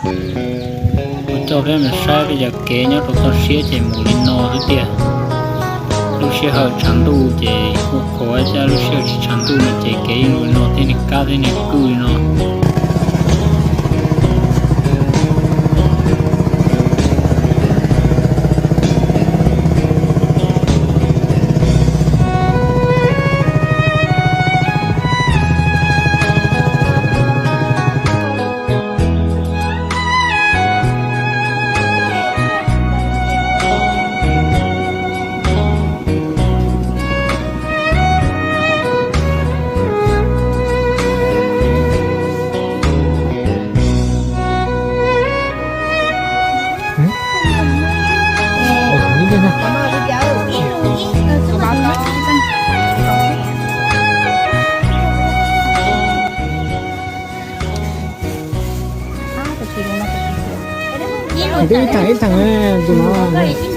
Kuv coj peb mus saib peb cov kev nyob rau toj siab ces mus li no xwb tiag. Lub sij hawm tshav ntuj ces ua qhuav, lub sij hawm tsis tshav ntuj no ces kev yeej li no thiab, niag kab thiab niag kwj li no. Twb ib thaam ib thaam, tus no,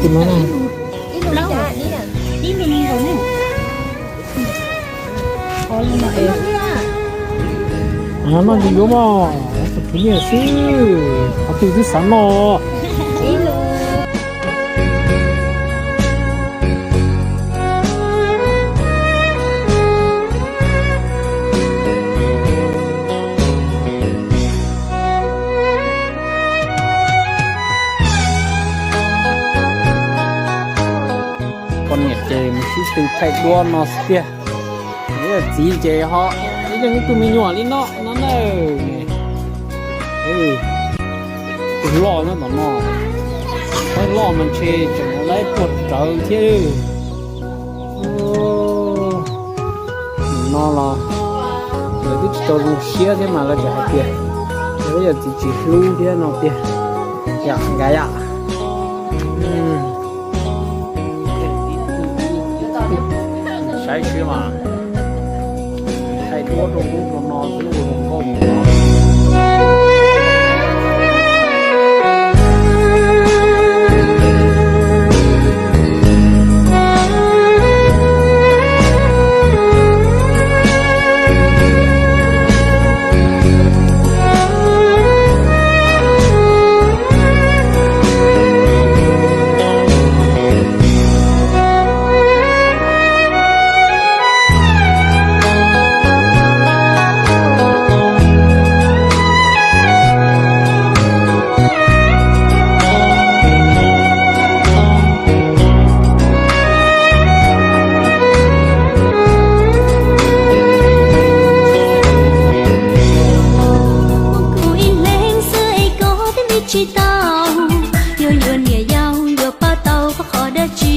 tus no na. Noj ntsis yuav mog, tus khwv nyiaj xwb, qhov twg twb xav noj. Poj niam ces mus sib tw thaij duab no xwb tiag. Yog txiv ces ho ib leeg ib tug me nyuam li no no na. Tus loj nyob tom no, peb loj mas ntshe tseem laib puag rawv thiab. Nim no los lawv twb tsis tau zoo siab thiab mas lawv tseem hais tias peb yog txiv tsis hlub thiab no tiag. Yam nkav yam. Saib seb mas, thaij duab rau ub rau no xwb ua zoo nkauj mus no. Kuv ib leeg xwb es koj twb ntsia tsis tau, yuav yuav niam yau yuav pab tau koj qhov dab tsi?